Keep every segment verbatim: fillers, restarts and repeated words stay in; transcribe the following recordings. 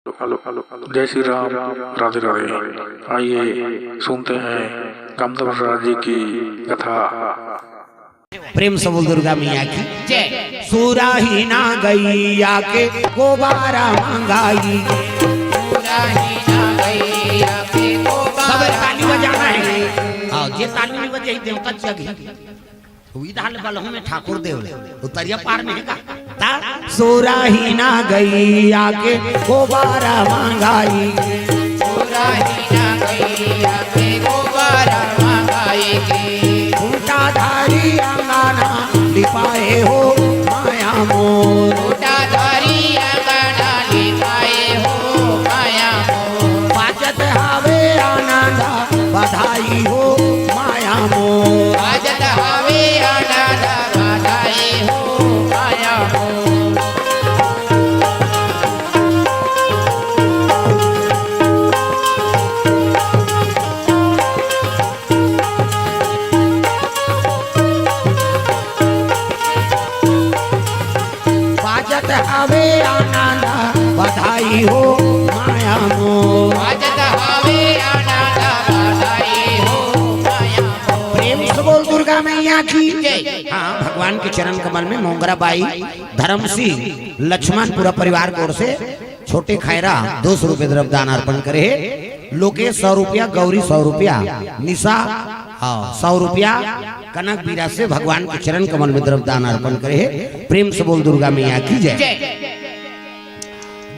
जय श्री राम। राधे राधे। आइए सुनते हैं कामदेव राजा जी की कथा। प्रेम से बोल दुर्गा मैया की जय। सुराही ना गैया के गोबारा मंगाई। सुराही ना गैया के गोबारा सब ताली बजाना है। हाँ, जे ताली नहीं बजाई, देवता चघी। तो इधर बलहू में ठाकुर देव ले, उतरिया पार में है का? ता सुराही ना गैया के गोबारा मंगाई। सुराही ना गैया के गोबारा मंगाई के। खूंटा धारी अंगना लिपाए हो माया मोर। खूंटा धारी अंगना लिपाए हो माया मोर। बाजत हवे आनंद बधाई हो माया मोर। बाजत हवे आनंद बधाई हो माया मोर। बाजत हवे आनंद बधाई हो माया मोर। बाजत हवे आनंद बधाई हो माया मोर। प्रेम से बोल दुर्गा मैया की जय। हाँ, भगवान के चरण कमल में मोंगरा बाई, धर्म सिंह, लक्ष्मण, पूरा परिवार की ओर से छोटे खैरा दो सौ रुपये द्रव्य दान अर्पण करे हे। लोकेश सौ रुपया, गौरी सौ रुपया, निशा, हाँ, सौ रुपया, कनक बीरा से भगवान के चरण कमल में द्रव्य दान अर्पण करे हे। प्रेम से बोल दुर्गा मैया की जय। जय।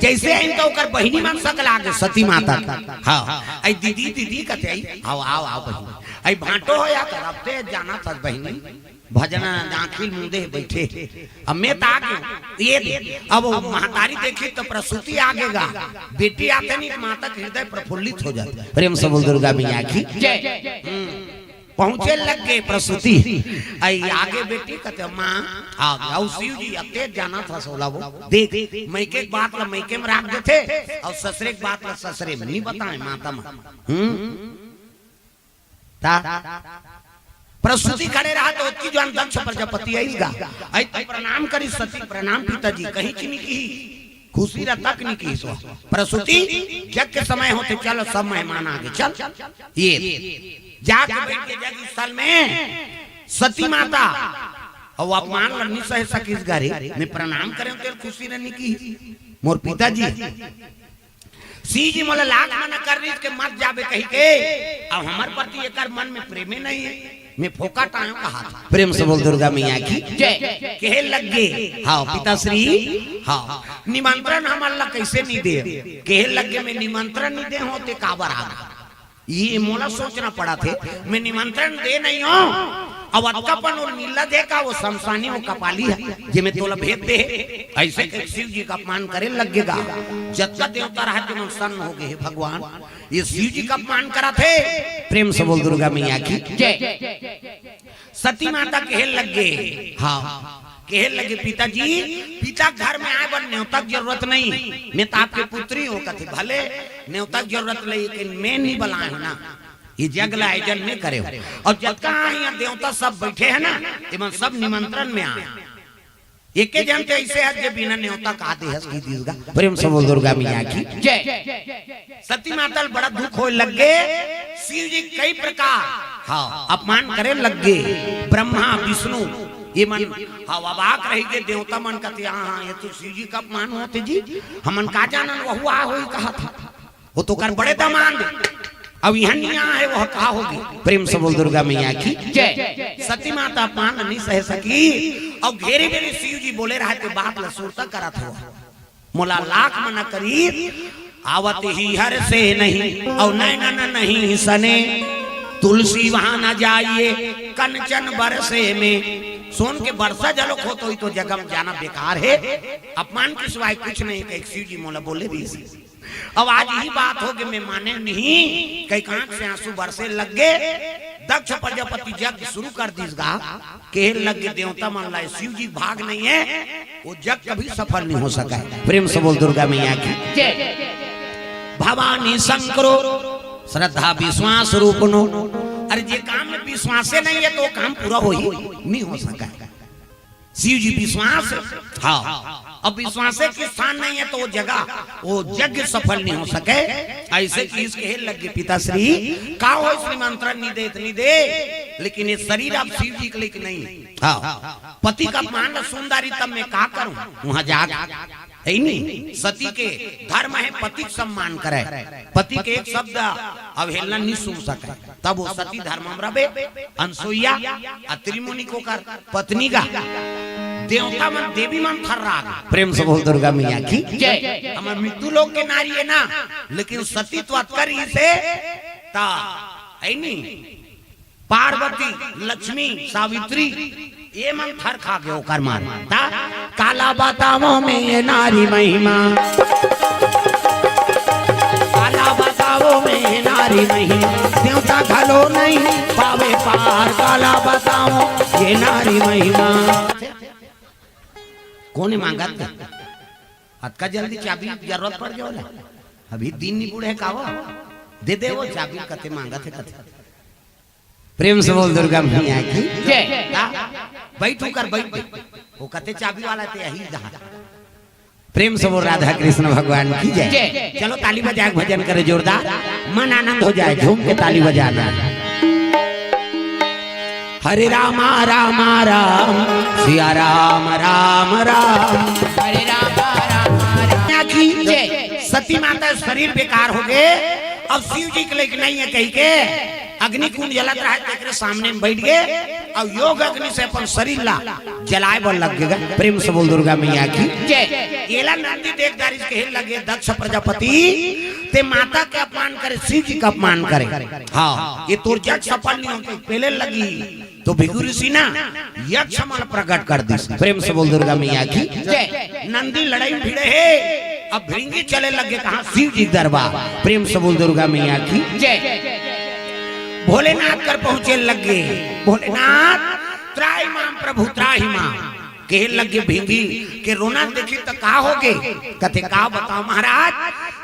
जैसे आइन तो ओकर बहिनी मन सकला आगे सती माता के। हाँ, आई दीदी, दीदी कहते आई, आओ, आओ, आओ बहिनी। आई भांटो हो या कर, अब ते जाना था बहिनी। भजना आँखी मूंदे बैठे। अब मैं ता के ये, अब वो महतारी देखी तो प्रसूति आगे गा। बेटी आते नहीं तो माता के हृदय प्रफुल्लित हो जाता। प्रेम से बोल दुर्गा मैया की जय। हम्म। पहुँचे लग गए प्रसूति। आई आगे बेटी कहते, "माँ, आ गया।" और शिव जी अते जाना था सोला वो। देख, मैके के बात ला मैके में राख देथे और ससरे के बात ला ससरे में नहीं बताए माता माँ। हम्म। ता प्रसूति खड़े रहा तो ओतकी जुवार दक्ष प्रजापति आइस गा। आई तो प्रणाम करी सती, "प्रणाम पिताजी।" कहीं कि नहीं की, खुशी रहा तक नहीं की सो। प्रसूति जग के समय होते, "चलो सब मेहमान आगे, चल।" ये जाके बैठ के जग स्थल में सती माता और अपमान ला नहीं सह सकिस गा रे। मैं प्रणाम करे तेल खुशी रहनी की, मोर पिताजी। शिव जी मोला लाख मना कर रहिस के मत जाबे कही के, अब हमर प्रति एकर मन में प्रेमे नहीं है, मैं फोकट आयो कहा था। प्रेम से बोल दुर्गा मैया की जय। कहे लग गे, हाँ पिताश्री, हाँ निमंत्रण हमन ला कैसे नहीं दे, कहे लग गे मैं निमंत्रण नहीं दे हो ते काबर आ गा? ये मोला सोचना पड़ा थे, मैं निमंत्रण दे नहीं हूँ। अब अतका पन वो नीला देखा, वो शमशानी, वो कपाली है, जे मैं तोला भेज दे। ऐसे के शिव जी का अपमान करे लग गे गा। जतका देवता रहा, ते मन सन्न हो गए, "हे भगवान, ये शिव जी का अपमान करा थे।" प्रेम से बोल दुर्गा मैया की जय। सती माता कहे लग गे, हाँ, कहे लग गे, "पिताजी, पिता घर में आए बर न्योता के जरूरत नहीं, मैं तो आपके पुत्री हूँ।" कथे, "भले न्योता के जरूरत नहीं, लेकिन मैं नहीं बलाए हूँ ना, ये जग ला आयोजन में करे हूँ।" और जतका यहाँ देवता सब बैठे हैं ना, इमन सब निमंत्रण में आए। एके जन ते ऐसे है जे बिना न्योता का दे हस की दीस गा। प्रेम से बोल दुर्गा मैया की जय। सती माता ल बड़ा दुख होए लग गे। शिव जी कई प्रकार, हाँ, अपमान करे लग गे। ब्रह्मा, विष्णु, ये मन, हाँ, अबाक रही के देवता मन कथे, "हाँ, हाँ, ये तो शिव जी का अपमान होते जी, हमन का जानन वहू आ होई कहा था।" वो तो कर बड़े दामाद, अब यहाँ नहीं आए, वह का होगी? प्रेम से बोल दुर्गा मैया की जय। सती माता अपमान नहीं सह सकी और घेरे बेरे शिव जी बोले रहते, बात ला सुरता करत हो। मोला लाख मना करी, आवत ही हर से नहीं, और नैनन नहीं सने, तुलसी वहां न जाइए, कंचन बरसे में। सोन के बरसा जलो खो तो, तो जगम जाना बेकार है, अपमान के सिवाय कुछ नहीं, कह शिव जी मोला बोले दी। अब आज ही बात हो कि मैं माने नहीं, कई आंख से आंसू बरसे लग गे। दक्ष प्रजापति यज्ञ शुरू कर दीस गा, कहे लग गे देवता मन ला, शिव जी भाग नहीं है, वो यज्ञ कभी सफल नहीं हो सका है। प्रेम से बोल दुर्गा मैया की जय। भवानी शंकरो श्रद्धा विश्वास रूपनो। अरे जे काम में विश्वासे नहीं है तो काम पूरा हो ही नहीं हो सका है। शिव जी विश्वास, हाँ, अब विश्वासे के स्थान नहीं है, तो वो जगह, वो यज्ञ सफल नहीं हो सके। ऐसे कि इसके हे लगे पिताश्री, का हो श्रीमंत्र नहीं दे, इतनी दे, लेकिन ये शरीर आप शिव जी के लिए नहीं। हाँ, पति का अपमान सुंदरी, तब मैं का करूं वहां जाके? है नहीं, सती के धर्म है पति के सम्मान करे, पति के एक शब्द अवहेलना नहीं सुन सके। तब वो सती धर्म में रहे, अनसुईया अत्रि मुनि के ओकर पत्नी गा, देवता मन, देवी मन थर्रा गे। प्रेम से बोल दुर्गा मैया की जय। हमर मृत्यु लोक के नारी है ना, लेकिन सती तो अतकर ही से ता, है नहीं, पार्वती, लक्ष्मी, सावित्री, ये मन थरखा गे ओकर मारे। ता काला बतावों मैं ये नारी महिमा, काला बतावों मैं ये नारी महिमा, देवता घलो नहीं पावे पार, काला बतावों ये नारी महिमा। कोने मांगत? अतका जल्दी चाबी जरूरत पड़ गया होला? अभी दिन नहीं बूढ़े का वो? दे दे वो चाबी, कते मांगत है कते। प्रेम से बोल दुर्गा मैया की जय। का? बैठ होकर बैठ दे। वो कते चाबी वाला ते यही रहा। प्रेम से बोल राधा कृष्ण भगवान की जय। जय। चलो ताली बजा के भजन करे जोरदार, मन आनंद हो जाए, झूम के ताली बजाना। हरे रामा रामा राम, सिया राम राम राम। हरे रामा रामा राम। मैया की जय। सती माता शरीर बेकार हो गए, अब शिव जी के लेके नहीं है कही के अग्नि कुंड जलत रहा है, तेकरे सामने में बैठ गए, अब योग अग्नि से अपन शरीर ला जलाए बर लग गए। प्रेम से बोल दुर्गा मैया की जय। एला नंदी देख दारिस, कहे लगे, दक्ष प्रजापति, ते माता के अपमान करे, शिव जी का अपमान करे। हाँ, ये तोर जग सफल नहीं होते, पहले लगी तो भृगु ऋषि ना यक्ष मन प्रकट कर दिस। प्रेम से बोल दुर्गा मैया की जय। नंदी लड़ाई में भिड़े हे, अब भृंगी चले लगे कहाँ? शिव जी के दरबार। प्रेम से बोल दुर्गा मैया की जय। भोलेनाथ कर पहुंचे लगे, भोलेनाथ त्राहि माम प्रभु त्राहि माम। कहे लगे भृंगी के रोना देखी तो का हो गे? कथे का बताओ महाराज,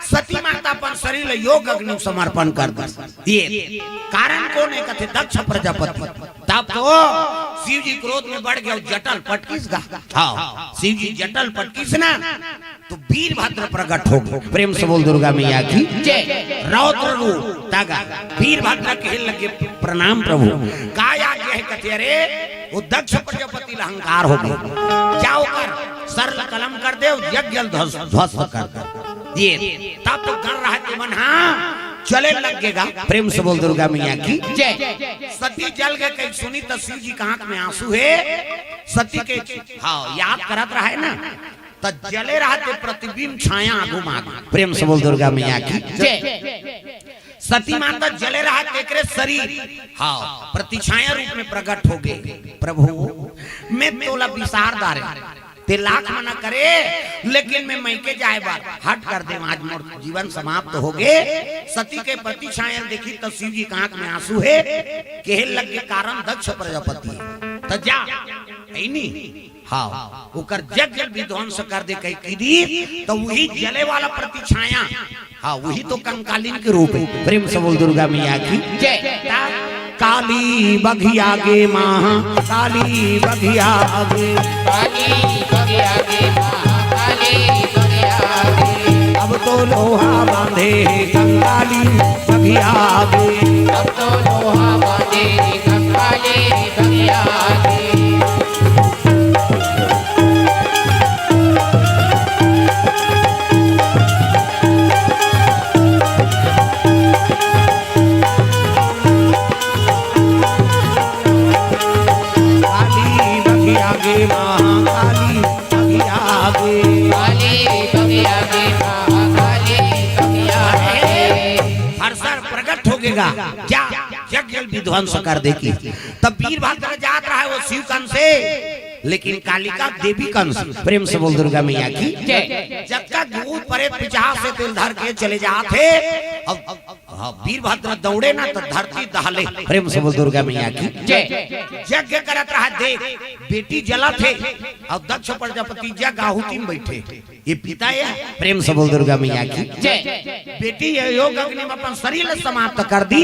सती माता अपन शरीर ल योग अग्नि समर्पण कर दिस। ये कारण कोन है? कथे दक्ष प्रजापति। तब तो शिव जी क्रोध में बढ़ गया, जटल पटकिस गा। हाँ, शिव जी जटल पटकिस ना, तो वीरभद्र प्रकट हो गए। प्रेम से बोल दुर्गा मैया की जय। रौद्र रूप तागा वीरभद्र कहे लगे, प्रणाम प्रभु। का आज्ञा है? कथे अरे वो दक्ष प्रजापति ल अहंकार हो गए, जाओ कर सरल कलम कर दे, यज्ञ ल ध्वस-, ध्वस्त कर दे। ये तब तो गण रहते मन, हाँ, चले लग गेगा। प्रेम से बोल दुर्गा मैया की जय। सती जल गए, कहीं सुनी तो शिव जी के आंख में आंसू है। सती के, हाँ, याद करत रहे ना, तो जले रहते प्रतिबिंब छाया आगू माग। प्रेम से बोल दुर्गा मैया की जय। सती माता जले रहते एकरे शरीर, हाँ, प्रतिछाया रूप में प्रकट हो गए। प्रभु, मैं तोला बिसार दारे, ते लाख मना करे, लेकिन मैं मइके जाए बर हट कर दे, आज मोर जीवन समाप्त हो गे। सती के प्रतिछाया देखी तो शिव जी के आंख में आंसू है, कहे लग के कारण दक्ष प्रजापति है। तो जा, है नी? हाँ, ओकर यज्ञ विध्वंस कर दे कही की दी, तो वही जले वाला प्रतिछाया, हाँ, वही तो कंकालिन के रूप है। प्रेम से बोल दुर्गा मैया की जय। काली बघिया गे माँ, काली बघिया गे। काली बघिया गे माँ, काली बघिया गे। अब तो लोहा बांधे कंकाली बघिया गे। अब तो लोहा बांधे कंकाली बघिया गे। काली बघिया गे माँ, काली बघिया गे। काली बघिया गे माँ, काली बघिया गे। हर सर प्रकट हो गेगा, जा यज्ञ विध्वंस कर दे की। तब वीरभद्र जात रहा वो शिव कंस से, लेकिन कालिका देवी कंस। प्रेम से बोल दुर्गा मैया की जय। जक्का भूत प्रेत पिशाच से तेल धर के चले जात हे। अब हाँ, वीरभद्र दौड़े ना तो धरती दहले। प्रेम से बोल दुर्गा मैया की जय। यज्ञ करत रहा, देख बेटी जलत हे और दक्ष प्रजापति यज्ञ आहुति में बैठे, ये पिता है। प्रेम से बोल दुर्गा मैया की जय। बेटी ये योग अग्नि में अपन शरीर समाप्त कर दी,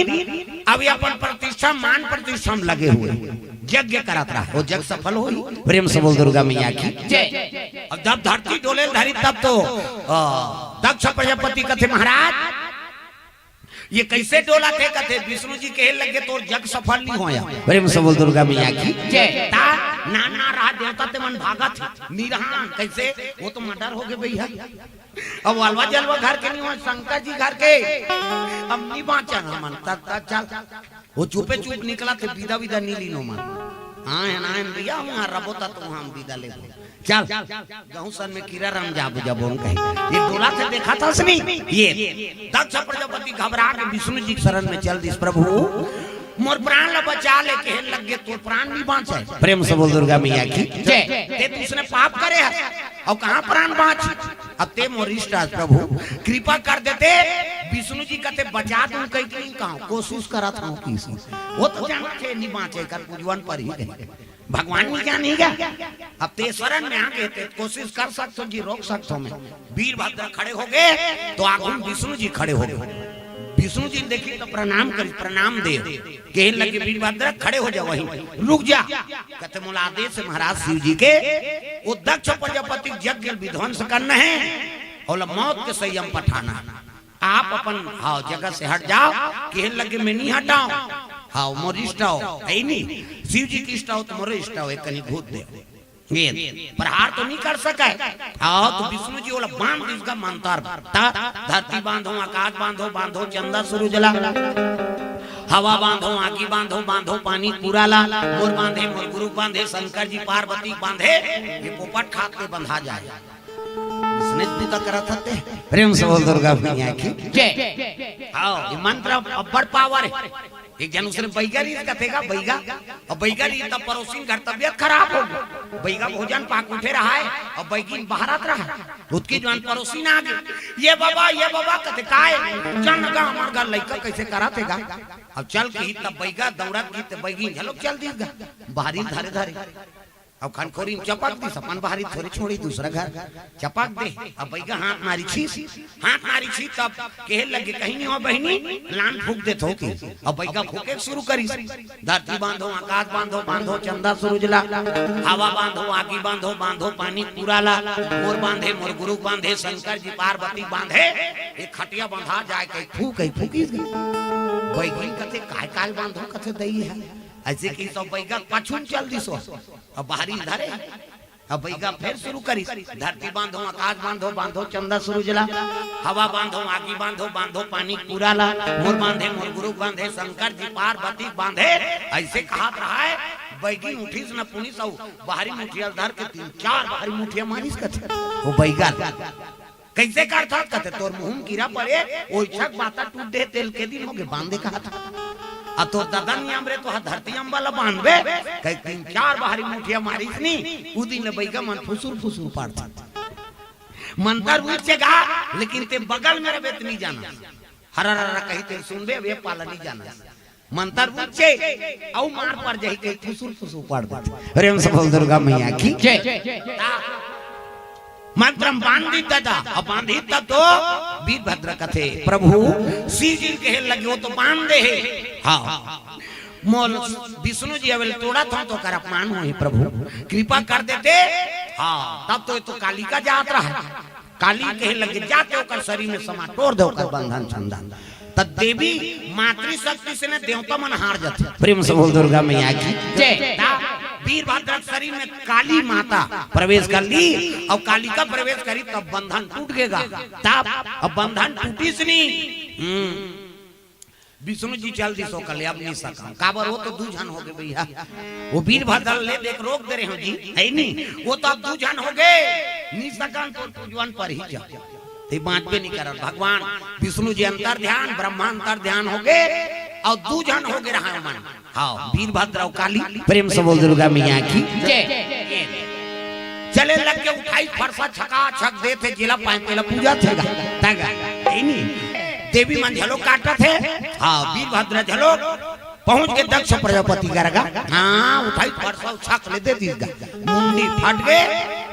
अब ये अपन प्रतिष्ठा, मान प्रतिष्ठा में लगे हुए। यज्ञ करत रहा, वो जग सफल होई। प्रेम से बोल दुर्गा मैया की। जय। अब जब धरती डोले धरी तब तो, आ, दक्ष प्रजापति कथे महाराज, ये कैसे डोला थे? कथे विष्णु जी कहे लगे तोर जग सफल नहीं होया। प्रेम से बोल दुर्गा मैया की। जय। ता ना ना रहा देवता ते मन भागत हे। निरहान कैसे? वो तो मर्डर हो गए भैया। अब अलवा जलवा घर के नहीं हो, शंकर जी घर के। अब नहीं बाँचन हमन, तब तक चल। वो चुपे चुप निकला थे, विदा विदा नहीं लीनो मन। हाँ है ना है भैया, हम यहाँ रबो ता तो हम विदा ले। चल, गहूँ सन में कीरा राम जाबो जाबो हम कहे। ये डोला थे देखा था उसने? ये दक्ष प्रजापति घबरा के विष्णु जी के शरण में चल दिस, प्रभु मोर प्राण ला बचा ले, कहे लग गए तोर प्राण नहीं बाँचे। प्रेम से बोल दुर्गा मैया की। जय। ते तो उसने पाप करे है, और कहाँ प्राण बाँच? अब ते मोर इष्ट आस प्रभु, कृपा कर देते। विष्णु जी कहते बचा दूं कहीं कहीं कहाँ कोशिश करा था किसी। वो तो जाना थे नहीं बाँचे कर पूजवन पर ही गए। भगवान नहीं जानेगा। अब ते शरण में आ गए थे, कोशिश कर सकते हो जी, रोक सकते हो मैं। वीरभद्र खड़े हो गए तो आगुन विष्णु जी खड़े हो गए। विष्णु जी ने देखी तो प्रणाम करी, प्रणाम देव। कहे लगे वीरभद्र खड़े हो जाओ, वहीं रुक जा। कहते मोला आदेश है महाराज शिव जी के, वो दक्ष प्रजापति यज्ञ विध्वंस करना है और मौत के संयम पठाना है। आप अपन हाव जगह से हट जाओ। कहे लगे मैं नहीं हटाओ, हाव मोर इष्ट हो, है नहीं शिव जी की इष्ट हो तो मोर इष्ट हो, एक कनी घूत दे। ये प्रहार तो नहीं कर सका है। आओ तो विष्णु जी बोला बांध इसका मंत्र। ता धरती बांधो, आकाश बांधो, बांधो चंदा सूरज ला, हवा बांधो, आगी बांधो, बांधो पानी पूरा ला, मोर बांधे, मोर गुरु बांधे, शंकर जी पार्वती बांधे, ये पोपट खात के बंधा जाए। इसने भी तो करा था ते। प्रेम से बोल दुर्गा मैया की। जय। हाँ, ये मंत्र अब्बड़ पावर है। एक जन उसने बैगा रही कथेगा बैगा, और बैगा रही तब पड़ोसी घर तबियत खराब हो गई। बैगा भोजन पाक उठे रहा है और बैगिन बहरत रहा है। उतकी जवान पड़ोसी ना आ गई, ये बाबा, ये बाबा कथे काय, चल गा हमार घर लइका कैसे करा थे गा। अब चल के ही तब बैगा दौड़त गई तो बैगिन झलक चल दी गा, बाहरी धरे धरे। अब खनखोरी में चपक दिस, अपन बाहरी थोड़ी छोड़ी, दूसरा घर चपक दे। अब बैगा हाथ मारी छीस, हाथ मारी छीस, तब कहे लगे कहीं नहीं हो बहिनी, लान फूक दे थोके। अब बैगा फूके शुरू करी, धरती बांधो, आकाश बांधो, बांधो चंदा सूरज ला, हवा बांधो, आगी बांधो, बांधो पानी पूरा ला, मोर बांधे, मोर गुरु बांधे, शंकर जी पार्वती बांधे, एक खटिया बंधा जाए कहीं फूक, कहीं फूकी गई। बैगिन कथे काय काल बांधो, कथे दई है। ऐसे कि सब बैगा पछुन चल दिसो। अब बाहरी धरे, अब बैगा फिर शुरू करी, धरती बांधो, आकाश बांधो, बांधो चंदा सूरज ला, हवा बांधो, आगी बांधो, बांधो पानी पूरा ला, मोर बांधे, मोर गुरु बांधे, शंकर जी पार्वती बांधे। ऐसे कहात रहा है। बैगी उठीस न पुनिस, बाहरी मुठिया धर के तीन चार बाहरी मुठिया मारिस कथे वो बैगा। कैसे करथस कथे, तोर मुंह में कीरा पड़े, ओ इच्छक बाता टूट दे, तेल के दिन होगे बांधे कहा था। आ तोर ददा नियम रे, तो हा धरती अम्बा ला बांधबे, कई तीन चार बाहरी मुठिया मारिस नी, उ दिन ले बैगा मन फुसुर फुसुर पाड़थे। मंतर उच्च गा, लेकिन ते बगल में रबे त नहीं जाना। हरा हरा कही ते सुनबे, वे पाला नहीं जाना। मंतर उच्चे, अउ मार पर जही कही फुसुर फुसुर पड़ देथे। प्रेम से बोल दुर्गा मैया की। जय। मंत्र बांधी दादा, अब बांधी तब तो वीरभद्र कथे, प्रभु शिव जी कहे लगे, वो तो बांध दे है। हाँ, मोल विष्णु जी अवेल तोड़ा था तो कर अपमान हुए प्रभु, कृपा कर देते। हाँ, तब तो ये तो कालिका जात रहा। काली कहे लगे, जाते ओकर शरीर में समा, तोड़ दे ओकर बंधन छंदन। त देवी मातृशक्ति से ने देवता मन हार जाथे। प्रेम से बोल दुर्गा मैया की। जय। ता वीरभद्र के शरीर में काली माता प्रवेश कर ली, और कालिका प्रवेश करी, तब बंधन टूट गेगा। तब अब बंधन टूटिस नी। हम्म। विष्णु जी चल दिस ओकर ले, अब नहीं सकन। काबर, वो तो दू झन हो गए भैया। वो वीरभद्र ले देख रोक दे रहे हो जी, है नी? वो तो अब दू झन हो गए, नहीं सकन तो पूजवन पर ही जा। ते बांचबे नहीं करत। भगवान विष्णु जी अंतर ध्यान, ब्रह्मा अंतर ध्यान हो गए, और दू झन हो गए रहा मन। हाँ, वीरभद्र और काली। प्रेम से बोल दुर्गा मैया की। जय। चले लग के उठाई फरसा छका छक दे थे, जिला पाए तेला पूजा थे गा। तंगा, है नी? देवी मन झलो काटत हे। हाँ, वीरभद्र झलो पहुंच के दक्ष प्रजापति कर गा। हाँ, उठाई फरसा छक ले दे दिस गा। मुंडी फट गए,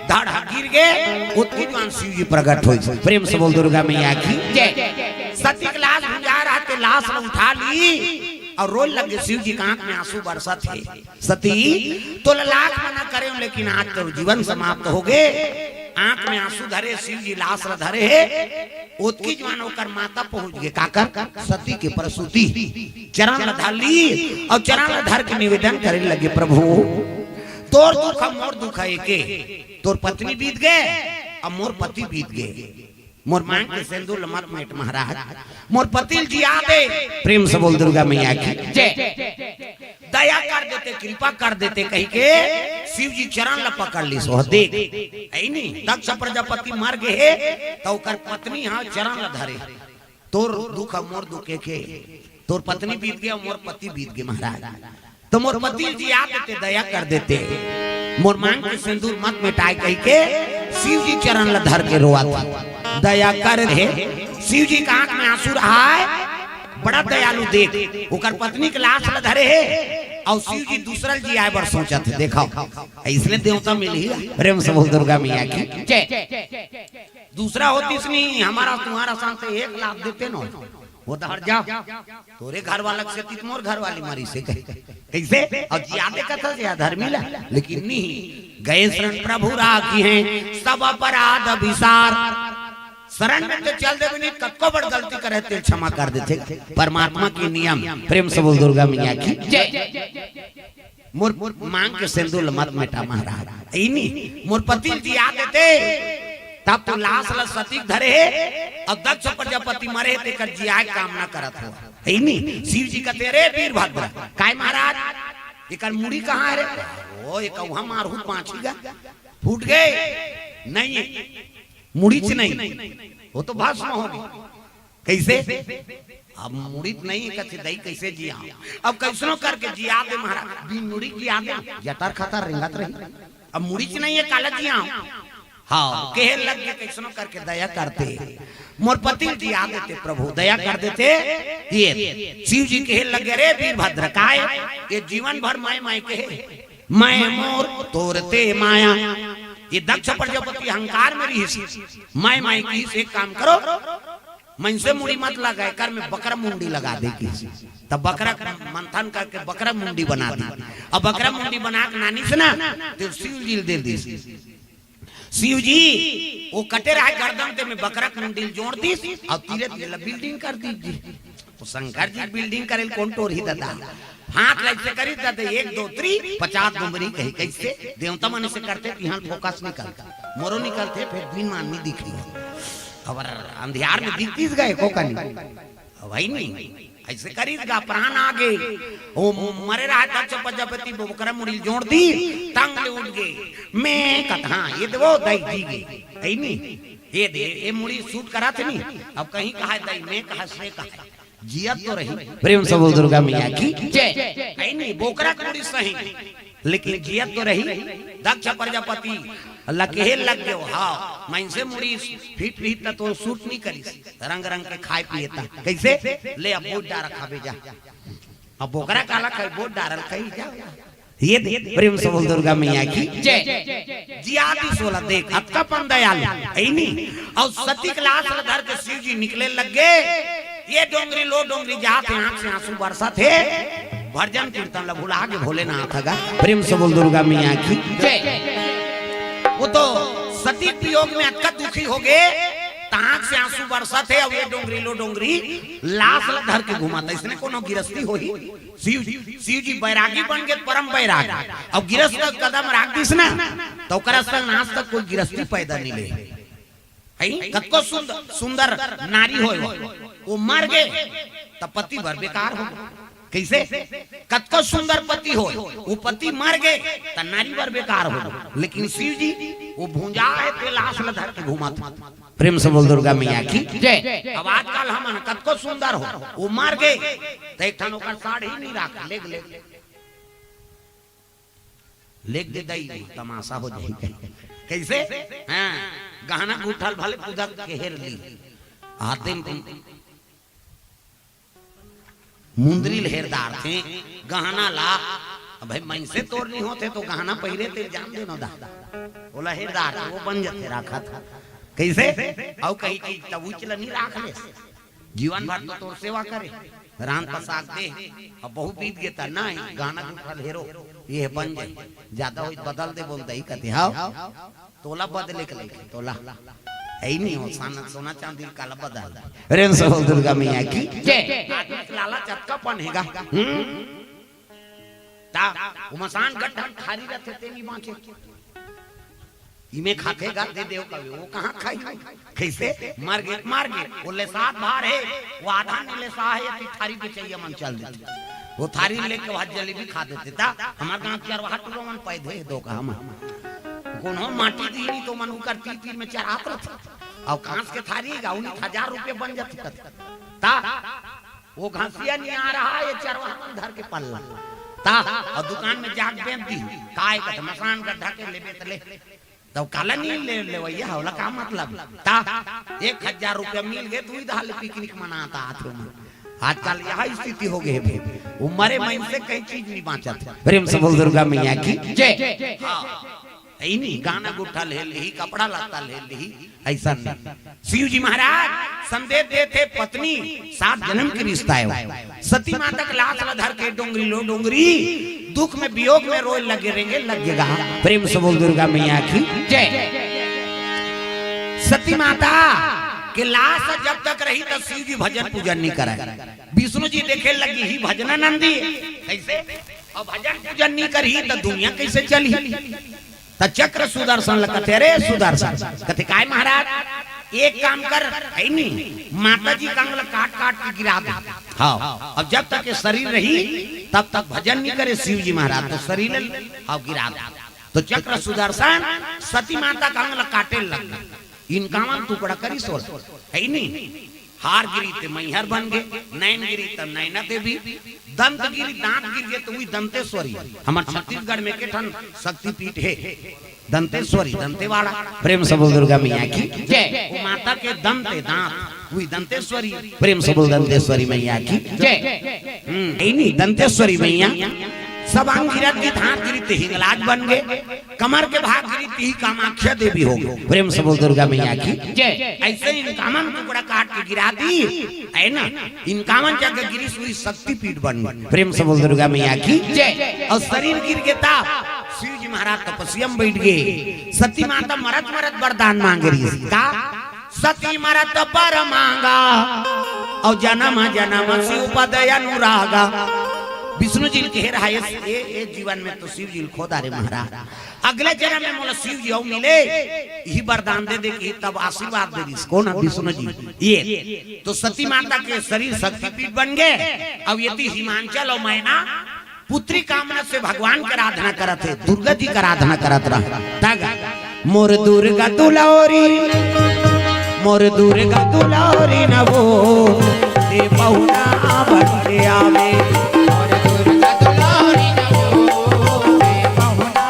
धड़ हा गिर गए, उतनी जवान शिव जी प्रकट होई। प्रेम से बोल दुर्गा मैया की। जय। सती के लाश भुंजा रहा ते लाश ला उठा ली। अउ रोए लगे, शिव जी के आंख में आंसू बरसत हे। सती, तोला लाख मना करे हंव, लेकिन आज तोर जीवन समाप्त होगे। आंख में आंसू धरे, शिव जी लाश ल धरे हे। ओतकी जुवार ओकर माता पहुंच गे, काकर? सती के प्रसूति। चरण ल धर ली अउ चरण ल धर के निवेदन करे लगे, प्रभु, तोर दुख अउ मोर दुख हे एके। तोर पत्नी बीत गे अउ मोर पति बीत गे। मोर मांग के सेंदूर ल मत मेट महाराज, मोर पति ल जिया दे। प्रेम से बोल दुर्गा मैया की। जय। दया कर देते, कृपा कर देते कहिके शिव जी चरण ल पकड़ लिस। ओह देख, हे नी, दक्ष प्रजापति मर गे हे, त ओकर पत्नी हा चरण ल धरे। तोर दुख अउ मोर दुख एके, तोर पत्नी बीत गे अउ मोर पति बीत गे महाराज। त मोर पति ल जिया देते, दया कर देते। मोर मांग के सेंदूर मत मेटाय कहिके शिव जी चरण ल धर के रोवत हे। दया कर हे, शिव जी के आंख में आंसू रहय, बड़ा दयालु देख। ओकर पत्नी के लाश ल धरे हे अउ शिव जी दूसरा ल जियाय बर सोचत हे। देखव, अइसने देवता मिलही। प्रेम से बोल दुर्गा मैया की। जय। दूसरा होतिस नहीं, हमर तुम्हर असन ते एक लाख देते न, ओ त हट जा। तोरे घर वाला के सेती त मोर घर वाली मरिस हे कहे। कइसे? अउ जिया दे कथस या धर्मी ला, लेकिन नहीं। गए शरण प्रभु राखिहैं, सब अपराध बिसार। शरण में ते चल देबे नहीं, कतको बड़ गलती करे तेला क्षमा कर देथे परमात्मा के नियम। प्रेम से बोल दुर्गा मैया की। जय। मोर मांग के सेंदूर ल मत मेटा महाराज। हे नी, मोर पति ल जिया देते, तब तो लाश ल सती के धरे हे, अउ दक्ष प्रजापति मरे हे, तेकर जियाय के कामना करत हों। हे नी, शिव जी कथे, "अरे वीरभद्र, काय महाराज, एकर मुड़ी कहां हे रे?" "ओ, एकर उहां मारहूं त बांचही गा, फूट गे, नहीं हे, मुड़ीच नहीं, ओ तो भस्म होगे।" कइसे? अब मुड़ीच नहीं हे, कथे, "दई कइसे जियावं?" अब कइसनो करके जिया दे महाराज, बिन मुड़ी जिया दे, जतर खतर रेंगत रही। अब मुड़ीच नहीं हे, काला जियावं? हां, कहे लग गे, कइसनो करके दया करते, मोर पति ल जिया देते प्रभु, दया कर देते। ये शिव जी कहे लग गे, "अरे वीरभद्र, काय ये जीवन भर मैं मैं कहे, मैं मोर तोर ते माया।" ये दक्ष प्रजापति अहंकार में रहिस, मैं मैं कहिस, "एक काम करो, मनसे मुड़ी मत लगाय कर, मैं बकरा मुंडी लगा दे," कहिस। त बकरा मंथन करके बकरा मुंडी बना दी। अब बकरा मुंडी बना के नानिस ना, त शिव जी ल दे दिस। शिव जी, ओ कटे रहय गर्दन, ते में बकरा के मुंडी ल जोड़ दिस, अउ तीरे तीरे ल building कर दिस जी। ओ शंकर जी building करे ल कोन टोरही ददा? हाथ ल अइसे करिस ददा, एक दो तीन, पचास डुमरी कही, कइसे? देवता मन अइसे करथे, तिहां focus निकलथे, मोरो निकलथे, फेर दिन म आदमी दिखही। अब अंधियार में दिखतिस गा एको कनी। अब हे नहीं, अइसे करिस गा, प्राण आ गे। ओ मरे रहय दक्ष प्रजापति, बकरा मुड़ी ल जोड़ दिस, तंग ले उठ गे। मैं कथंव, ये दे वो दई जी गे। हे नहीं, ये दे, ये मुड़ी suit करत हे नहीं। अब कहीं कहय दई, मैं कहय, से कहय, जियत तो रही। प्रेम से बोल दुर्गा मैया की। जय। हे नहीं, बकरा के मुड़ी सही। लेकिन जियत तो रही। दक्ष प्रजापति ल कहे लग गे, हां, मनसे मुड़ी fit रही त तो suit नहीं करिस, रंग रंग के खाय पिए त। कइसे? ले अब बोझ डार खाबे जा। अब बकरा काला खाही, बोझ डार ल खाही जा। ये दे, प्रेम से बोल दुर्गा मैया की। जय। जिया दिस ओला देख, अतका पन दयालु, हे नहीं? अउ सती के लाश ल धर के शिव जी निकले लग गे। ये डोंगरी ल ओ डोंगरी जात हे, आंख से आंसू बरसत हे। भजन कीर्तन ल भुला गे भोलेनाथ गा। प्रेम से बोल दुर्गा मैया की। जय। ओ तो सती के वियोग में अतका दुखी होगे, त आंख से आंसू बरसत हे, अउ ये डोंगरी ल ओ डोंगरी लाश ल धर के घूमत हे। अइसने कोनो गिरस्ती होही? शिव, शिव जी बैरागी बन गे, परम बैरागी। अउ गिरस्ती कदम राख दिस ना, त ओकरा संग आज तक कोई गिरस्ती पैदा नहीं ले। हे, कतको सुंदर, सुंदर नारी होय, ओ मर गे, त पति बर बेकार हो। कइसे? कतको सुंदर पति होय, ओ पति मर गे, त नारी बर बेकार हो। लेकिन शिव जी, ओ भुंजा हे, ते लाश ल धर के घूमत। प्रेम से बोल दुर्गा मैया की। जय। अब आजकल हमन कतको सुंदर हों, ओ मर गे, त एक ठन ओकर साड़ी नहीं राख, लेग ले। लेग दे दई, तमाशा हो जाही। कइसे? हां, गहना गुठा ल भले कुदक के हेर ली, आते म मुंदरी ल हेर डारथे, गहना ला। अब भाई, मनसे तोर नहीं होथे त गहना पहिरे ते जान दे न दा, ओला हेर डार, ओ बन जाथे राखत। कइसे? अउ कहीं चीज त उच ल नहीं राख ले। जीवन भर तो तोर सेवा करे, रांध पसाक दे, अब बहुत बीत गे त नहीं, गाना गुठल हेरो, ये बन जाए, ज्यादा होई त बदल दे, बोल दही कथे, हाव, तोला बदले के लइके, तोला, है ही नहीं हो, सोना, सोना चांदी काला बदल दे। प्रेम से बोल दुर्गा मैया की जय। आदमी के लालच अतका पन हेगा। हम्म? ता, वो मसान गड्ढा थारी रथे, ते नहीं बांचे। इमे खाथे गा दे देव कवे, वो कहाँ खाई? कैसे? मर गे, मर गे। वो लेसात भार हे, वो आधा नहीं लेसा हे, ये थारी बेचैया मन चल देथे। वो थारी लेके वहाँ जलेबी खा देथे। ता, हमार गाँव चरवाहा टूरा मन पैदे हे दो का हम। कोनो माटी दीनी तो मन उकर तीर तीर में चरात रथे। अउ कांस के थारी गा, उन्हीं हजार रुपये बन जाथे। ता, वो घसिया नहीं आ रहा, ये चरवाहा मन धर के पल्ला। ता, अउ दुकान में जाके बेच दी, काय कथे, मसान गड्ढा के लेबे त ले। तब काला नहीं ले, लेवैया, होला का मतलब? ता, एक हजार रुपया मिल गे, तू इधर ले पिकनिक मनाता आथे मन। आजकल यह स्थिति हो गई हे भाई, वो मरे मन से कई चीज नहीं बांचत। प्रेम से बोल दुर्गा मैया की जय। हाँ। है नहीं, गाना गुठा ले ली, कपड़ा लत्ता ले ली, ऐसा नहीं। शिव जी महाराज संदेश देथे, पत्नी सात जन्म के रिश्ता हे। सती माता के लाश ला धर के डोंगरी लो डोंगरी, दुख में वियोग में रोए लगे रहेंगे, लगेगा। प्रेम से बोल दुर्गा मैया की जय। सती माता के लाश जब तक रही तब शिव जी भजन पूजन नहीं करे। विष्णु जी देखे लगी ही भजना नंदी, कैसे? अब भजन पूजन नहीं करही त दुनिया कैसे चलही? त चक्र सुदर्शन ल कथे, "अरे सुदर्शन," कथे, "काय महाराज?" "एक काम कर, है नी, माता जी का अंग ल काट काट के गिरा दे।" हाँ, अब जब तक ये शरीर रही तब तक भजन नहीं करे शिव जी महाराज, तो शरीर ल, हाँ, गिरा दे। तो चक्र सुदर्शन सती माता का अंग ल काटे लग गए। इनकावन टुकड़ा करिस ओला, है नी? हार गिरी ते मैहर बन गे, नैन गिरी त नैना देवी, दंत गिरी, दांत गिर गे त उही दंतेश्वरी। हमर छत्तीसगढ़ में के ठन शक्तिपीठ हे, दंतेश्वरी, दंतेवाड़ा। प्रेम से बोल दुर्गा मैया की जय। वो माता के दंत हे, दांत, उही दंतेश्वरी। प्रेम से बोल दंतेश्वरी मैया की जय। हम्म, है नी, दंतेश्वरी मैया। सब अंग गिरत गिरत हाथ गिरी ते हिंगलाज बन गे। कमर के भाग गिरी ती कामाख्या देवी हो गई। प्रेम से बोल दुर्गा मैया की जय। ऐसे इनकावन टुकड़ा काट के गिरा दी, है ना? इनकावन जगह गिरी सुई शक्तिपीठ बन गई। प्रेम से बोल दुर्गा मैया की जय। और शरीर गिर गे ता शिव जी महाराज तपस्या में बैठ गए। सती माता मरत मरत वरदान मांगे रही का? सती मरत बर मांगा, और जन्म जन्म शिव पद अनुरागा। विष्णु जी के रहा ये, ये, ये जीवन में तो शिव जी खोदा रे महाराज, अगले जन्म में मोला शिव जी अउ मिले, यही वरदान दे दे कि तब आशीर्वाद दे दिस। कौन है? विष्णु जी। ये तो सती माता के शरीर शक्तिपीठ बन गए। अब यदि हिमांचल और मैना पुत्री कामना से भगवान के आराधना करत हे, दुर्गा जी के आराधना करत रह। तग मोर दुर्गा दुलारी, मोर दुर्गा दुलारी नवो, ते पहुना बन के आवे। मोर दुर्गा दुलारी नवो, ते पहुना।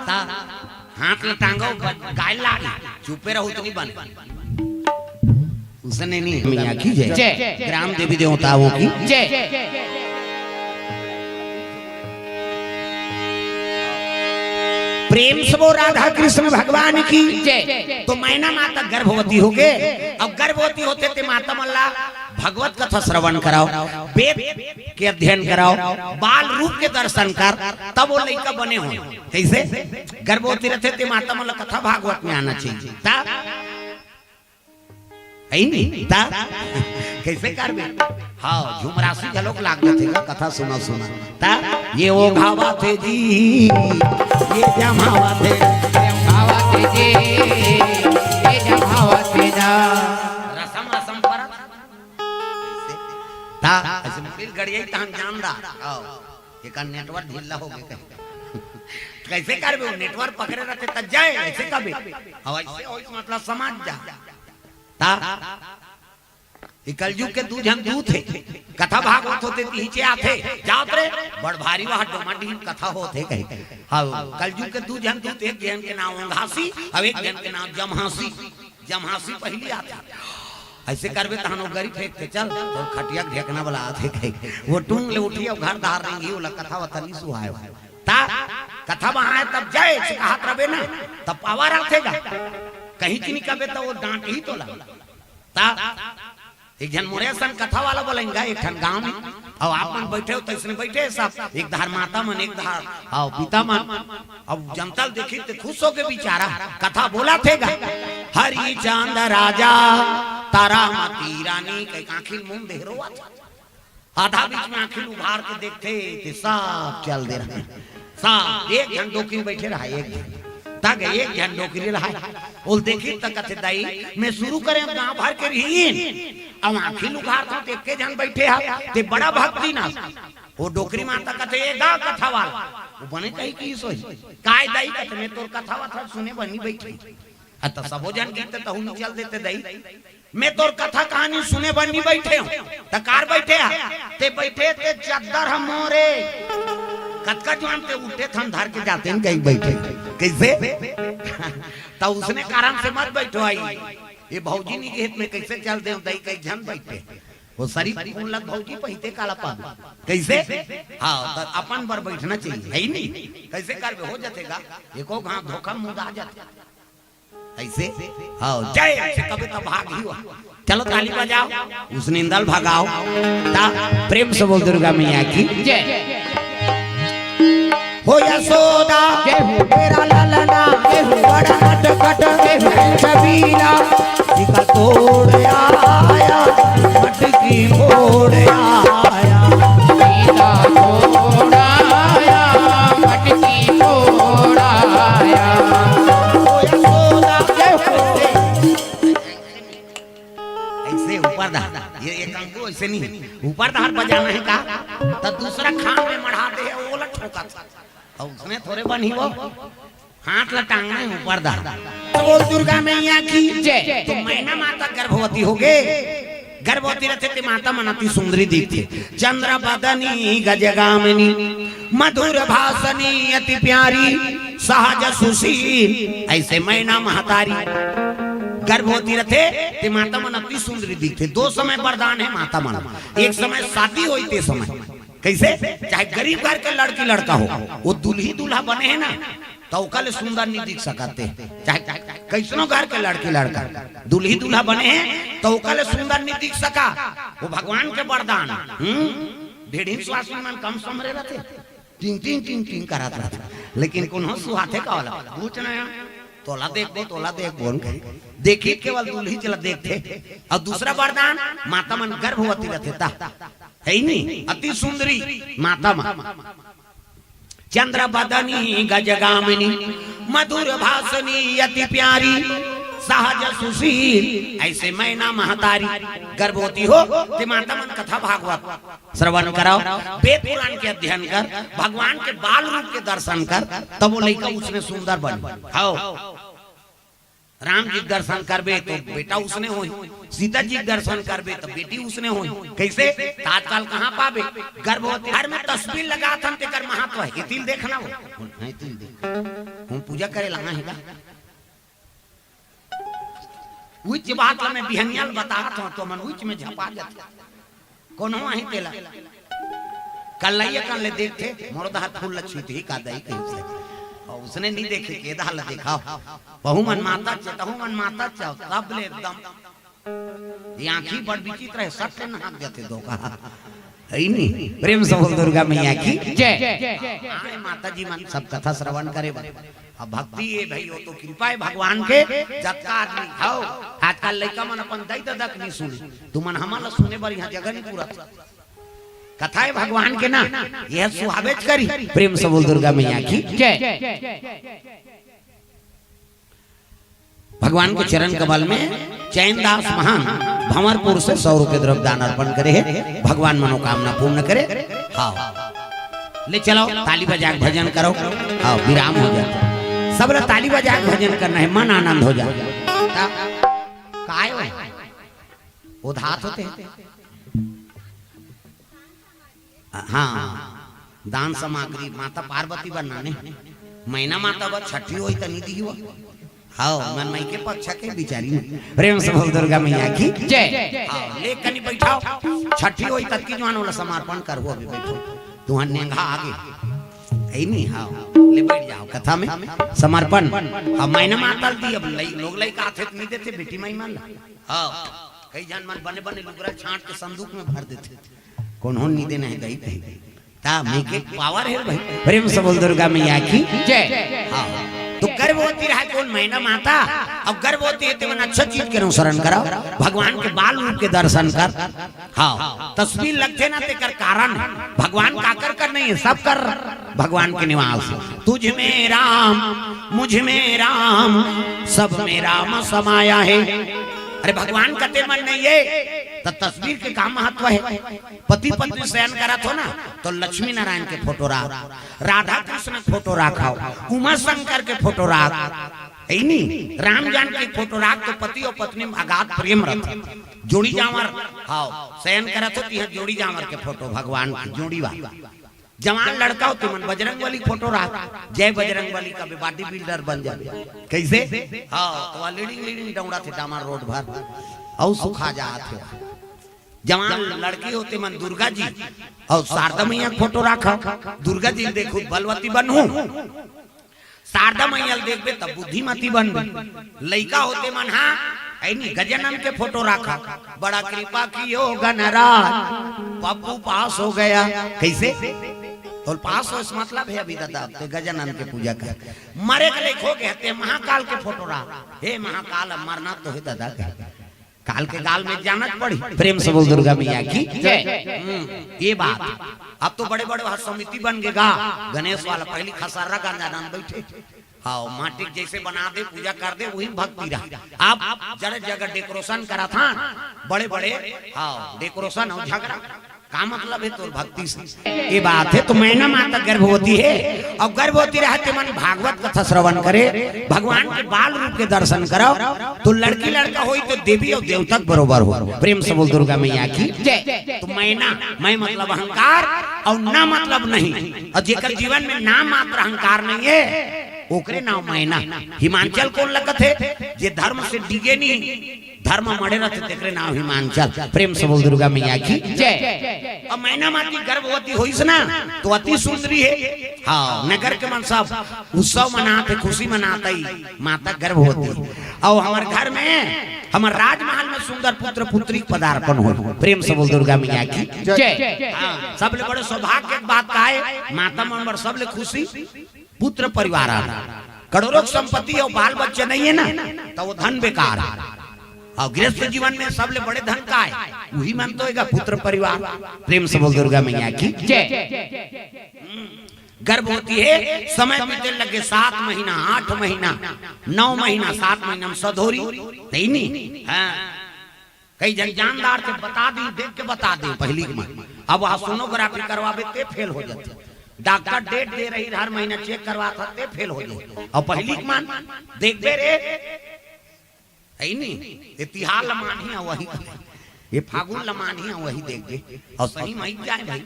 ता हाथ ल टांगो, गाय लाग, चुपे रहो, उतनी बन। उसने नहीं, मैया की जय। जय। ग्राम देवी देवताओं की जय। प्रेम से बोल राधा कृष्ण भगवान की जय। तो मैना माता गर्भवती हो गए। अब गर्भवती होते ते माता मन ला भगवत कथा श्रवण कराओ, वेद के अध्ययन कराओ, बाल रूप के दर्शन कर, तब वो लइका बने हो। कैसे? गर्भवती रहते ते माता मन ला कथा भागवत में आना चाहिए। ता है नी? ता? कैसे करबे? हाँ, झुमरासी घलोक लाग जाथे गा, कथा सुना सुना। ता? ये ओघावथे जी, ये जमावथे। ये ओघावथे जी, ये जमावथे ना। रसम रसम परत। ता? ऐसे मुड़ी ल गड़ियाई तहन जानदार। हाँ। एकर नेटवर्क ढीला हो गए कहीं। कैसे करबे? वो नेटवर्क पकड़े रहते त जाए, ऐसे कबे? अब ऐसे होई तो मतलब समझ जा। ता? ये कलयुग के दू झन दूत हे, कथा भागवत होते तिहिचे आथे, जात रे, बड़ भारी वहाँ डोमा डीम कथा होत हे कहीं। हाँ, कलयुग के दू झन दूत, एक झन के नाम ओंघासी, अब एक झन के नाम जमहासी। जमहासी पहली आथे। ऐसे करबे तहन वो गरी फेंक के चल, तो खटिया के ढेकना वाला आथे कहीं। वो टूंग ले उठी, अब घर धार देंगी, वो ला कथा वथा नहीं सुहाए। ता? कथा वहाँ है तब जाए, से कहात रबे ना, तब पावर आथे गा। कहीं चीनी कबे तो वो डांट ही तो ला। ता? एक झन मोरे असन कथा वाला बोलेंगा एक ठन गांव में। अब आप मन बैठे हो, तइसने बैठे हे सब, एक धार माता मन, एक धार, अउ पिता मन। अब जनता ल देखी ते खुश होके बिचारा कथा बोलथे गा। हरिचंद राजा, तारामती रानी, कहिके आंखी ल मूंद दे हे, रोवत हे। आधा बीच में आंखी ल उघार के देखथे, ते सब चल दे रहा हे। सब एक झन डोकरी बैठे रहा, एक झन। तक एक झन डोकरी रहा। ओला देखिस त कथे, "दाई, मैं शुरू करेंव, गांव भर के रहिन, अब आंखी ल उघारथंव ते एके झन बैठे हे, ते बड़ा भक्ति ना।" ओ डोकरी माता कथे, "ए गा कथा वाला।" ओ बने कही कि सोई, "काय दाई?" कथे, "मैं तोर कथा वथा सुने बर नी बैठे।" अ, त सबो झन गीत तहू नी चल देते दाई। "मैं तोर कथा कहानी सुने बर नी बैठे हंव।" "त काबर बैठे हस?" "ते बैठे ते चद्दर ह मोरे।" "कतका जुवान ते उठे थन धर के जाते न कहीं बैठे।" कइसे? "त उसने कारण से मत बैठो आई। ये भौजी नी गीत में कइसे चल देंव दाई, कई झन बैठे।" ओ शरीफ फूल लग भौजी पहिते काला पाबे। कइसे? हां, त अपन बर बैठना चाहिए, हे नी? कइसे करबे? हो जाथे गा, एको घांव धोखा मुंह आ जाथे। अइसे? हां, जय, अइसे कबे त भाग ही हुआ। चलो ताली बजाओ, उसने इंदल भगाओ। ता प्रेम से बोल दुर्गा मैया की। जय। हो यशोदा, जय हो। तेरा ललना, जय हो। बड़ा नटखट, जय हो। छबीला, जी का तोड़ आया, मटकी फोड़ आया। जी का तोड़ आया, मटकी फोड़ आया। हो यशोदा, जय हो। अइसे ऊपर डहर, ये, ये कंगू अइसे नहीं, ऊपर डहर बजाना हे का? त दूसरा खान में मढ़ा दे हे, ओला ठोकत। अउ उसने थोरे बनही वो, हाथ ला टांगना हे ऊपर डहर। त बोल दुर्गा मैया की जय। त मैना माता गर्भवती होगे, गर्भवती रथे ते माता मन अति सुंदरी दिखथे। चंद्र बदनी गजगामिनी, मधुर भाषणी अति प्यारी, सहज सुशील, अइसे मैना महतारी। गर्भवती रथे ते माता मन अति सुंदरी दिखथे। दो समय वरदान हे माता मन, एक समय शादी होई ते समय। कइसे? चाहे गरीब घर के लड़की लड़का हो, ओ दुल्ही दूल्हा बने हे ना, त ओकर ले सुंदर नी दिख सकत हे। चाहे कइसनो घर के लड़की लड़का, दुल्ही दूल्हा बने हे, त ओकर ले सुंदर नी दिख सका। ओ भगवान के वरदान। हम्म? ढेढ़िन सुवासिन मन कम समरे रथे, टिंग टिंग टिंग टिंग करत रथे, लेकिन कोनो सुहाथे का वाला पूछ नया, तोला देखबो, तोला देखबो न कही। देखी केवल दुल्ही चला देखथे। अउ दूसरा वरदान, माता मन गर्भवती रथे ता, हे नी? अति सुंदरी माता मन। चंद्र बदनी गजगामिनी, मधुर भाषणी अति प्यारी, सहज सुशील, अइसे मैना महतारी। गर्भवती हो ते माता मन कथा भागवत श्रवण करव, वेद पुराण के अध्ययन कर, भगवान के बाल रूप के दर्शन कर, तब ओ लइका उसने सुंदर बन। हां, राम जी के दर्शन करबे त बेटा उसने होही, सीता जी के दर्शन करबे त बेटी उसने होही। कइसे? त आजकल कहां पाबे? गर्भवती घर में तस्वीर लगाथन तेकर महत्व हे। एती ल देखना हो, एती ल देख, हम पूजा करे लगा हे का? उइच बात ल मैं बिहनिया ल बतात हंव, त मन उइच में झपा जाथे। कोनो आही तेला कल्लैया कन ले देखथे, मोर डहर फूल ल छीटही का दाई कहिथे। अउ उसने नी देखे के डहर ल देखाव। बहू मन माता च, तहू मन माता च, तब ले एकदम ये आंखी बड़ विचित्र हे, सट ले नहात जाथे धोखा। हे नी? प्रेम से बोल दुर्गा मैया की जय। आए माता जी मन सब कथा श्रवण करे बर। अब भक्ति हे भई, ओ तो कृपा हे भगवान के। जतका आदमी हव, आजकल लइका मन अपन दाई ददा के नी सुने, तुमन हमन ल सुने बर इहां जगह नी पूरत। कथा हे भगवान के ना, ये सुहावेच करी। प्रेम से बोल दुर्गा मैया की जय। भगवान के चरण कमल में चैनदास महान भंवरपुर से सौ रुपये द्रव्य दान अर्पण करे हे, भगवान मनोकामना पूर्ण करे। हां, ले चलो, ताली बजा के भजन करो। हां, विराम हो जाए, सब ला ताली बजा के भजन करना हे, मन आनंद हो जाए। ता-, काय हो? उधात होते हैं। हां, दान सामग्री माता पार्वती बर नाने, मैना माता बर छठी होई त नी दिही वो। हां, मन मई के पक्ष के बिचारी में। प्रेम से बोल दुर्गा मैया की जय। हां, ले कनी बैठाव, छठी होई ततकी जुवान ओला समर्पण करहू, अभी बैठो, तुहर नेंगा आगे। हे नी? हां, ले बैठ जाव कथा में। समर्पण। हां, मैना माता ल दी, अब लई-, लोग लइका आथे त नी देथे बेटी माई मन ला। हां। कई झन मन बने बने लुगरा छांट के संदूक में भर देथे। कोनो नी देना हे दई कही। ता में के पावर हे भाई। प्रेम से बोल दुर्गा मैया की। जय। हाँ। तो गर्भवती रहे कोन मैना माता, अउ गर्भवती हे तेमन अच्छा चीज के अनुसरण करो, भगवान के बाल रूप के दर्शन कर। हाँ, तस्वीर लगथे ना तेकर कारण हे। भगवान काकर कर नहीं हे, सब कर भगवान के निवास। तुझ में राम, मुझ में राम, सब में राम समाया है। अरे भगवान कते मन नहीं हे, त तस्वीर के का महत्व हे? पति पत्नी शयन करत हो ना, तो लक्ष्मी नारायण के फोटो राख, राधा कृष्ण के फोटो राखव, उमा शंकर के फोटो राख, हे नी, राम जानकी के फोटो राख, तो पति अउ पत्नी में अगाध प्रेम रथे। जोड़ी जांवर, हाँ, शयन करत हो, तिहां जोड़ी जांवर के फोटो, भगवान के जोड़ी वाला। जवान लड़का हो, तेमन बजरंग बली के फोटो राख, जय बजरंग बली का भी बॉडी बिल्डर बन जाबे। कैसे? हाँ, तो वह लीडिंग लीडिंग दौड़ा थे डामर रोड भर, अउ सुखा जात हे। जवान लड़की हो, तेमन दुर्गा जी अउ शारदा मैया के फोटो राख, दुर्गा जी देखहू बलवती बनहू, शारदा मैया ल देखबे तब बुद्धिमती बनबे। लइका हो तेमन हा, हे नी, गजानन के फोटो राख, बड़ा कृपा कियो गणराज, पप्पू पास हो गया। कैसे? तो पास हो, इस मतलब हे अभी दादा, ते गजानन के पूजा कर। मरे के लेख हो गया, ते महाकाल के फोटो राख, हे महाकाल, अब मरना तो हे दादा, कह। काल के गाल में जाना पड़ी। प्रेम से बोल दुर्गा मैया की। जय। हम्म, ये बात। अब तो बड़े बड़े वहाँ समिति बन गे गा, गणेश वाला, पहली खसर्रा गांजा डाल बैठे। हाँ, माटी जैसे बना दे, पूजा कर दे, वही भक्ति रहा। आप जगह जगह डेकोरेशन करा था, बड़े बड़े, हाँ, डेकोरेशन अउ झगड़ा, का मतलब हे तोर भक्ति से? ये बात हे, तो मैना माता गर्भवती हे, अउ गर्भवती रहे तेमन भागवत कथा श्रवण करे, भगवान के बाल रूप के दर्शन करो, तो लड़की लड़का होई तो देवी अउ देवता के बरोबर हो। प्रेम से बोल दुर्गा मैया की। जय। तो मैना, मैं मतलब अहंकार अउ ना मतलब नहीं, अउ जेकर जीवन में नाम मात्र अहंकार नहीं हे, ओकरे नाव मैना। हिमांचल कोन लगत हे? जे धर्म से डिगे नहीं, धर्म मड़े रथे, तेकरे नाव हिमांचल। प्रेम से बोल दुर्गा मैया की। जय। अब मैना माती गर्भवती होइस ना, तो अति सुंदरी हे। हाँ, नगर के मन सब उत्सव मनात हे, खुशी मनात हे, माता गर्भवती। अउ हमर घर में, हमर राजमहल में सुंदर पुत्र पुत्री के पदार्पण हो। प्रेम से बोल दुर्गा मैया की। जय। हाँ, सबले बड़े सौभाग्य के बात का हे, माता मन बर सबले खुशी पुत्र परिवार आना। करोड़ों की संपत्ति अउ बाल बच्चा नहीं हे ना, तो वो धन बेकार हे। अउ गृहस्थ जीवन में सबले बड़े धन का हे? वही मन तो हेगा, पुत्र परिवार। प्रेम से बोल दुर्गा मैया की। जय। हम्म। गर्भवती हे, समय बीते लगे, सात महीना, आठ महीना, नौ महीना, सात महीना में सधोरी, हे नी? हाँ। कई झन जानदार के बता दी, देख के बता दे पहली के मन। अब वहाँ सोनोग्राफी करवाबे ते फेल हो जाथे। डॉक्टर डेट दे रही, हर महीना चेक करवात हे, ते फेल हो जाथे। अउ पहली के मन देखबे रे, हे नी, ये तिहार ल मानही अउ वही, ये फागुन ल मानही अउ वही देखबे। अउ सही मई जाए भाई,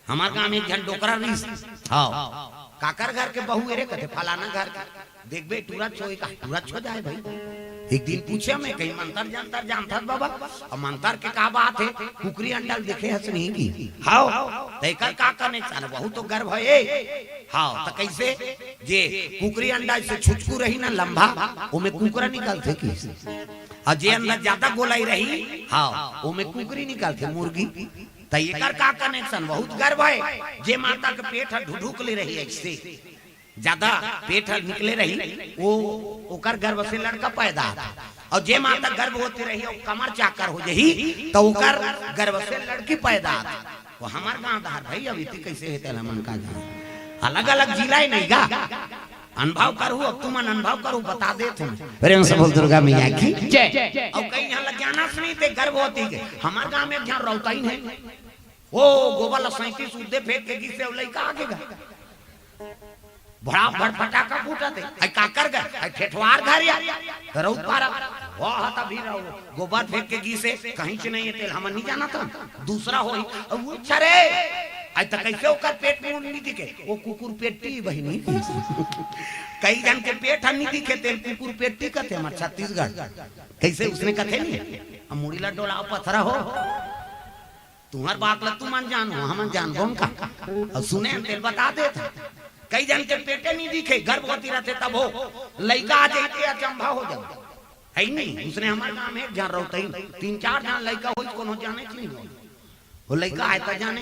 हमर गांव में एक झन डोकरा रहिस। हाँ, काकर घर के बहू एरे कथे, फलाना घर के। देखबे, टूरा छो, का टूरा छो जाए भाई। एक दिन पूछे मैं, कहीं मंतर जंतर जानथस बाबा? अउ मंतर के का बात हे? कुकरी अंडा ल देखे हस नहीं की? हाँ, त एकर का connection? वहू तो गर्भ हे। हाँ, त कैसे? जे कुकरी अंडा से छुचकू रही ना लंबा, ओमे कुकरा निकलथे की? अउ जे अंदर ज्यादा गोलाई रही, हाँ, ओमे कुकरी निकलथे, मुर्गी। त एकर का connection? बहुत गर्भ हे। जे माता के पेट ह ढुढुक ले रही ऐसे, ज्यादा पेट ह निकले रही, वो, ओकर गर्भ से लड़का पैदा होथे। अउ जे माता गर्भवती रही अउ कमर चाकर हो जाही, त ओकर गर्भ से लड़की पैदा होथे। वो हमर गांव धार भाई, अभी ती कैसे हे तेला मन का जान। अलग-अलग जिला हे नहीं गा। अनुभव करहू, अब तुमन अनुभव करहू, बता देत हूँ। प्रेम से बोल दुर्गा मैया की। जय। अउ कई झन ल जानस नहीं ते गर्भवती के। हमर गांव में एक झन रौतइन हे। ओ गोबर ल सैंतीस उद्दे फेंक के गिसे, अउ लइका आगे गा। बड़ा भड़ फटाका फूटत हे। आई काकर गा? आई ठेठवार घर या। रौत पारा। वाह, तभी रहो। गोबर फेंक के गिसे, कहीं से नहीं हे तेल, हमन नहीं जानत हन। दूसरा होही। अउ वो छरे। आई त कैसे ओकर पेट में नहीं दिखे? वो कुकुर पेटी बहिनी। कई झन के पेट ह नहीं दिखे तेल, कुकुर पेटी कथे हमर छत्तीसगढ़। कैसे उसने कथे नहीं? अब मुड़ी ला डोलाओ पथरा हो। तुम्हर बात ला तुमन जानो, हमन जानबो न का? अउ सुने हन तेल बता देत हन। कई झन के पेटे नहीं दिखे, गर्भवती रहथे तब हो, लइका आ जाई ते अचंभा हो जाई। है नहीं, उसने हमारे गांव में एक जन रहो तई, तीन चार जन लइका होई, कोनो जाने के नहीं हो। वो लइका आए त जाने,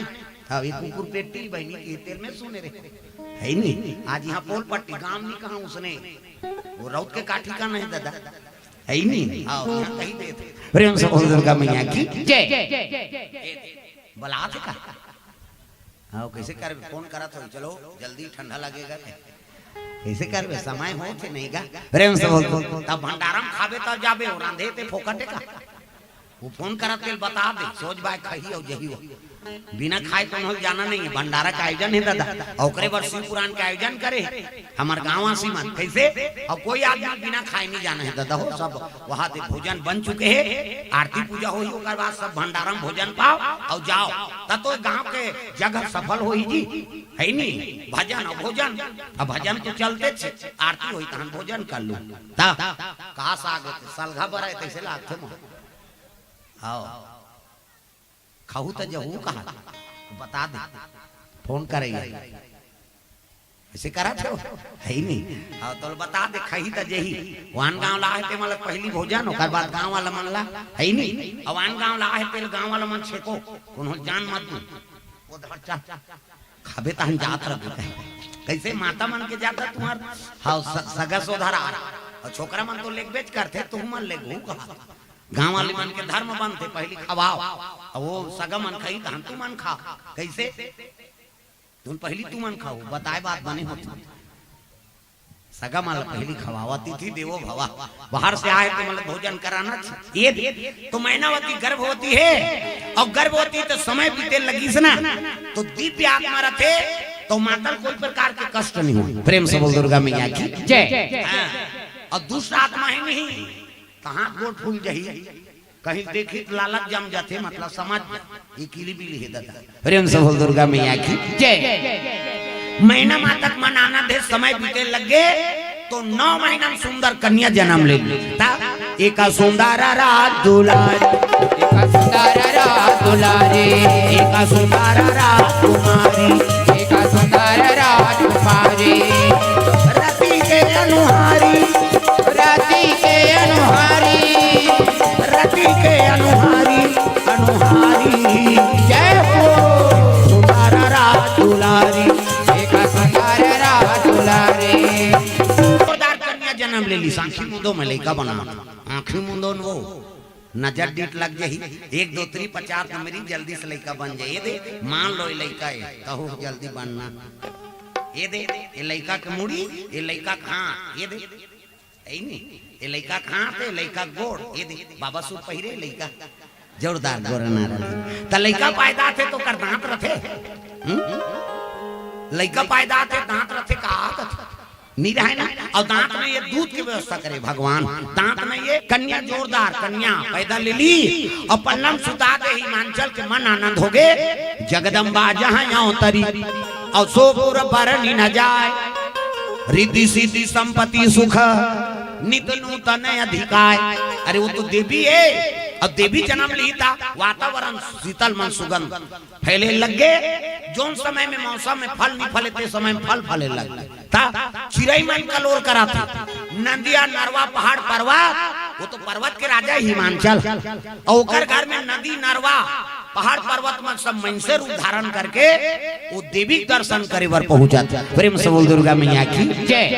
अब ये कुकुर पेटी बहनी के तेल में सुने रे, है नहीं। आज यहाँ पोल पट्टी गांव नहीं कहा उसने, वो रौत के का ठिकाना है दादा, है नहीं। आओ यहाँ कही दे थे। प्रेम से बोल दुर्गा मैया की जय। बला थे का? हाँ, कैसे करबे? फोन करत हो, चलो जल्दी ठंडा लगेगा। कैसे करबे? समय हो थे नहीं गा। प्रेम से बोल, तब भंडारम खाबे तब जाबे, हो रांधे ते फोकटे का। वो फोन करत तेल बता दे, सोच बाय खही हो जही हो। बिना खाए तो होल जाना नहीं है, भंडारा का आयोजन है दादा, और ओकरे बर शिव पुराण के आयोजन करे हमार गांव वासी मन। कैसे? और कोई आदमी बिना खाए नहीं जाना है दादा हो, सब वहां दे भोजन बन चुके हैं, आरती पूजा होई, ओकर बाद सब भंडारम भोजन पाओ और जाओ, तब तो गांव के जगह सफल होई जी, है नी? भजन और भोजन, अब भजन तो चलते छे, आरती होई तहन भोजन कर लू। ता का साग होते, सलघा बराए तैसे लागथे मोर। आओ, खाहू त जहू कहा, बता दे, फोन करे। ऐसे करा छो, है ही नहीं। हाँ, तो बता दे, खाही त जेही। वान गांव ला है ते मतलब पहली भोजन, ओकर बाद गांव वाला मन ला, है ही नहीं। अब वान गांव ला है तेल गांव वाला मन छेको, कोनो जान मत दू। वो धर चल, खाबे तहन जात रहबे कहे। कैसे माता मन के जाता तुम्हार, हाँ, स-, सगा सोधरा। और छोकरा मन तो लेक बेच करथे, तू मन लेक हूँ कहा। गांव वाले मन के धर्म बनथे, पहली खवाओ, अब वो सगा मन खाही, तहन तू मन खा। कैसे? तुम पहली तुमन खाओ, बताए बात बने होती। सगा मन ला पहली खवाओ, अतिथि देवो भवा। बाहर से आए तो मतलब भोजन कराना चाहिए। ये दे, तो मैनावती गर्भवती है, और गर्भवती तो समय बीते लगी से ना, तो दिव्य आत्मा रहते, तो माता कोई प्रकार के कष्ट नहीं हो। प्रेम से बोल दुर्गा मैया की जय। हाँ, और दुष्ट आत्मा ही नहीं, तो हाथ गोड़ फूल जही। कहीं देखी त लालच जम जाथे, मतलब समझ जा, ये किली बिली है दादा। प्रेम से बोल दुर्गा मैया की जय। महीना मातक मन आनंद है, समय बीते लग गए, तो नौ महीना में सुंदर कन्या जन्म ले ली। ता एका सुंदर रात दुलारी, एका सुंदर रात दुलारी, एका सुंदर रात कुमारी, एका सुंदर रात कुमारी। रति के अनुहारी, रति के अनुहारी, रति के अनुहारी, अनुहारी। जय हो सुंदर रात दुलारी, एका सुंदर रात दुलारी। जोरदार कन्या जन्म ले ली, आंखी मुंदो में लइका बना, आंखी मुंदो न वो नजर डीट लग जाही। एक दो तीन पचास नंबरी जल्दी से लइका बन जाए। ये दे, मान लो ये लइका है, कहो जल्दी बनना। ये दे, ये लइका के मुड़ी, ये लइका के हाथ, ये दे, यही नहीं, ये लइका के हाथ, ये लइका के गोड़, ये दे, बाबा सूट पहिरे लइका, जोरदार गोर ना रहे। त लइका पैदा थे तो कर दांत रथे, हम्म? लइका पैदा थे दांत रथे का आदत? नहीं रहे ना। और दांत में ये दूध की व्यवस्था करे भगवान, दांत में ये कन्या जोरदार कन्या पैदा ले ली और पल्लम सुता दे हिमांचल के मन आनंद हो गए। जगदम्बा जहाँ अवतरी और सो गुर बरनी न जाए, रिद्धि सिद्धि संपत्ति सुख नित नूतन अधिकाय। अरे वो तो देवी है, और देवी जन्म ली था, वातावरण शीतल मन सुगंध फैले लग गए। जोन समय में मौसम में फल नहीं फले, ते समय में फल फले लग गए। ता चिरई मन कलोर करा था। नदिया, नरवा, पहाड़, पर्वत, वो तो पर्वत के राजा है हिमांचल। और ओकर घर में नदी, नरवा, पहाड़, पर्वत मन सब मनसे रूप धारण करके वो देवी के दर्शन करे बर पहुंचा था। प्रेम से बोल दुर्गा मैया की जय।